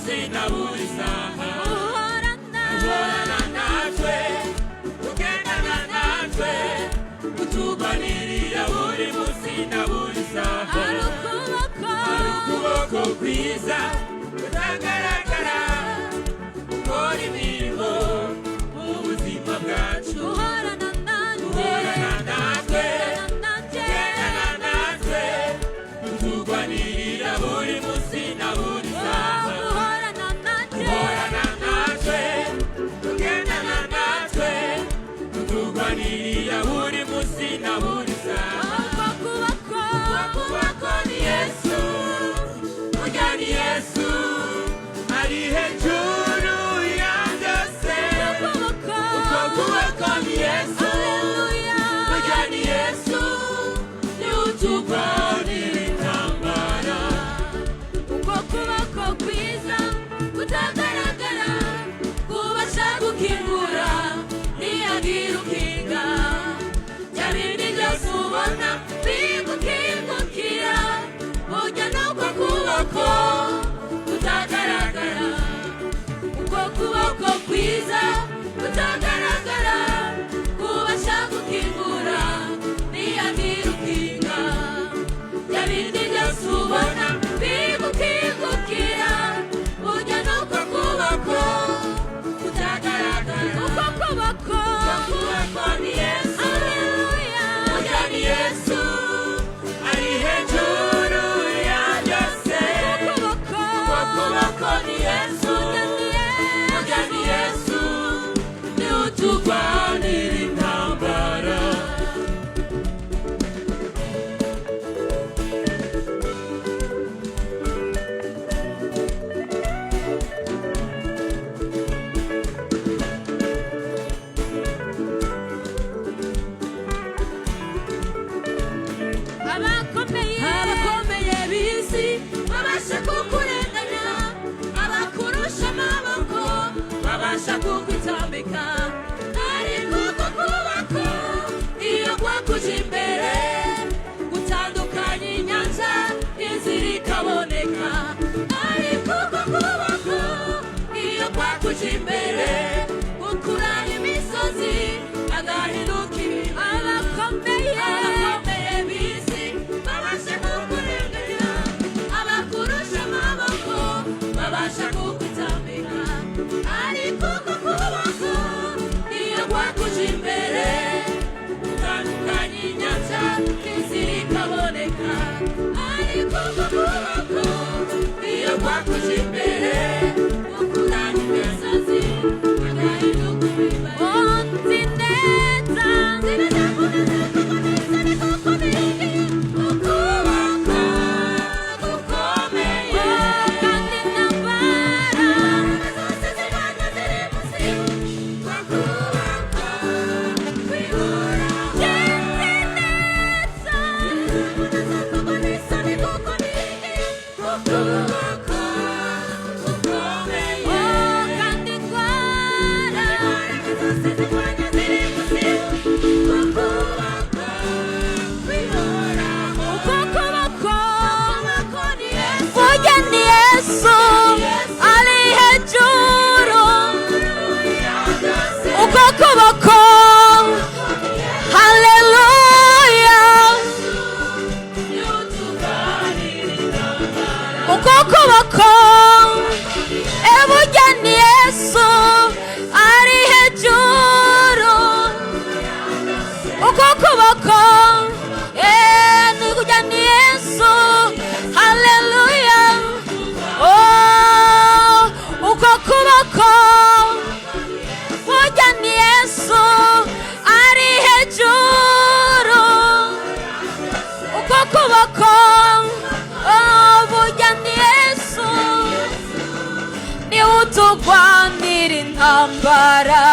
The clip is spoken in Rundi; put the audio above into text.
munsi na buri saha. Uhorana. Uhorana natwe, ugendana natwe, uturwanirira buri munsi na buri saha. Hari ukuboko. Hari ukuboko kwiza kutagaragara gukora imirimo mu buzima bwacu. Uhorana nanjye. Uhorana natwe. Ugendana nanjye. Ugendana natwe, uturwanirira buri munsi na buri saha. Uhorana nanjye. Uhorana natwe, ugendana natwe, uturwanirira buri munsi na buri saha. Uko kuboko. Ukuboko ni Yesu, burya ni Yesu, ari hejuru ya byose. Ukuboko. Uko kuboko ni Yesu, Haleluya. burya ni Yesu, niwe uturwanira intambara. Uko kuboko kwiza kutagaragara kubasha gukingura ntiyagira ukinga, bya bindi byose ubona bigukingukira, burya nuko kuboko kutagaragara. Uko kuboko kwiza kutagaragara kubasha gukingura ntiyagira ukinga, bya bindi byose ubona bigukingukira, burya nuko kuboko kutagaragara. Uko kuboko. Uko kuboko ni Yesu, Haleluya. burya ni Yesu, ari hejuru ya byose. Ukuboko. Uko kuboko ni Yesu, Burya ni burya ni Yesu. Yesu, niwe uturwanira intambara. Abakomeye. Abakomeye b'isi babasha kukurenganya, abakurusha amaboko babasha kukwitambika, ariko uko kuboko iyo kwakuje imbere gutandukanya inyanja, inzira ikaboneka. Ariko uko kuboko iyo kwakuje imbere gukura imisozi agahinduka ibibaya. Abakomeye. Abakomeye b'isi babasha kukurenganya, abakurusha amaboko babasha kukwitambika, ariko uko kuboko iyo kwakuje imbere gutandukanya inyanja, inzira ikaboneka. Ariko uko kuboko iyo kwakuje imbere gukuranya imisozi agahinduka ibibaya. Oh, nzi neza. Ukuboko gukomeye. Oh, kandi intambara. Nzi neza. Oh, kandi indwara. Uko kuboko. Burya ni Yesu ari hejuru. Uko kuboko. Haleluya. Uko kuboko. Burya ni Yesu ari hejuru. Uko kuboko. Burya ni Yesu. Haleluya. Oh, uko kuboko. Burya ni Yesu ari hejuru. Uko kuboko. Oh, burya ni Yesu niwe utugwanira intambara.